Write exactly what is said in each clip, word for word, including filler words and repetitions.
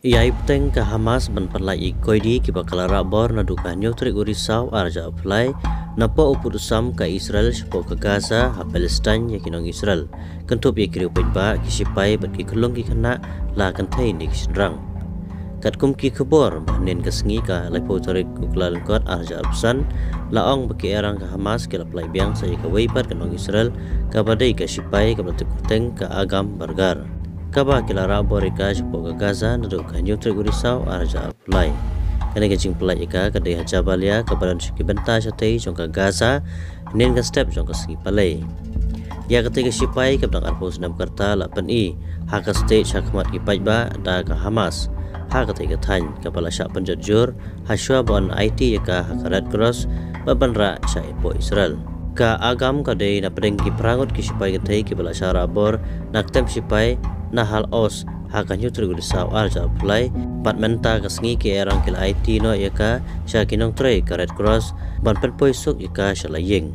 Ïai bteng ka Hamas ban pyllait ïa ki koidi kiba ka la rah bor naduh ka hynñiew tarik u Risaw arhajar arphew lai, napoh u pud u sam ka Israel shapoh ka Gaza ha Palestine ïa ki nong Israel, kynthup ïa ki riew paidbah, ki shipai bad ki khyllung ki khynnah, la kynthei ne ki shynrang. Katkum ki khubor, ba hynnin ka sngi ka laiphew tarik u Kyllalyngkot arhajar arphew san, la ong ba ki ïaid rank ka Hamas ki la pyllait biang sa ïa kawei pat ka nong Israel, kaba dei ka shipai kaba la tip kyrteng ka Agam Berger, kaba ki la rah bor ïa ka shapoh ka Gaza naduh ka hynñiew tarik u Risaw arhajar arphew lai. Kane ka jingpyllait ïa ka ka dei ha Jabalia kaba don sha ki bynta shatei jong ka Gaza, hynnin ka step jong ka sngi Palei. Ïa katei ka shipai kaba dang arphew snem ka rta la pyni ha ka stage ha khmat ki paidbah da ka Hamas ha katei ka thaiñ, kaba la shah pynjot jur hashwa ban aiti ïa ka ha ka Red Cross bad ban rah shapoh Israel. Ka Agam ka dei na pdeng ki phra ngut ki shipai kynthei kiba la shah rah bor na ktem shipai na Hal Oz ha ka hynñiew tarik u Risaw arhajar arphew lai, bad mynta ka sngi ki ïaid rank ki la aiti noh ïa ka sha ki nongtrei ka Red Cross ban pynpoi suk ïa ka sha la ïing.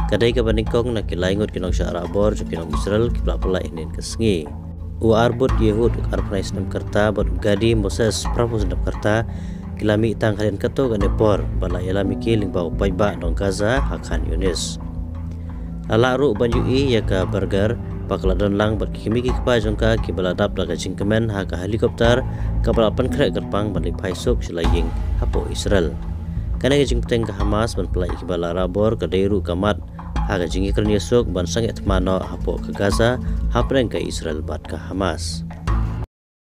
Ka dei kaba nyngkong na ki lai ngut ki nongshah rah bor jong ki nong Israel kiba la pyllait hynnin ka sngi. U Arbud Yehud, arphew snem ka rta, bad u Gadi Moses, phra phew snem ka rta, ki la mih tang hadien katto katne por bad la ïalam ïa ki lyngba u paidbah nong Gaza ha Khan Yunis. La lah ruh ban ïohi ïa ka Berger ba ka la don lang bad ki kmie ki kpa jong ka kiba la dap da ka jingkmen ha ka helicopter kaba la pynkhreh kyrpang ban leit phai suk sha la ïing hapoh Israel. Kane ka jingbteng ka Hamas ban pyllait ïa kiba la rah bor ka dei ruh ka mat ha ka jingïakren ïasuk ban sangeh thma noh hapoh ka Gaza hapdeng ka Israel bad ka Hamas.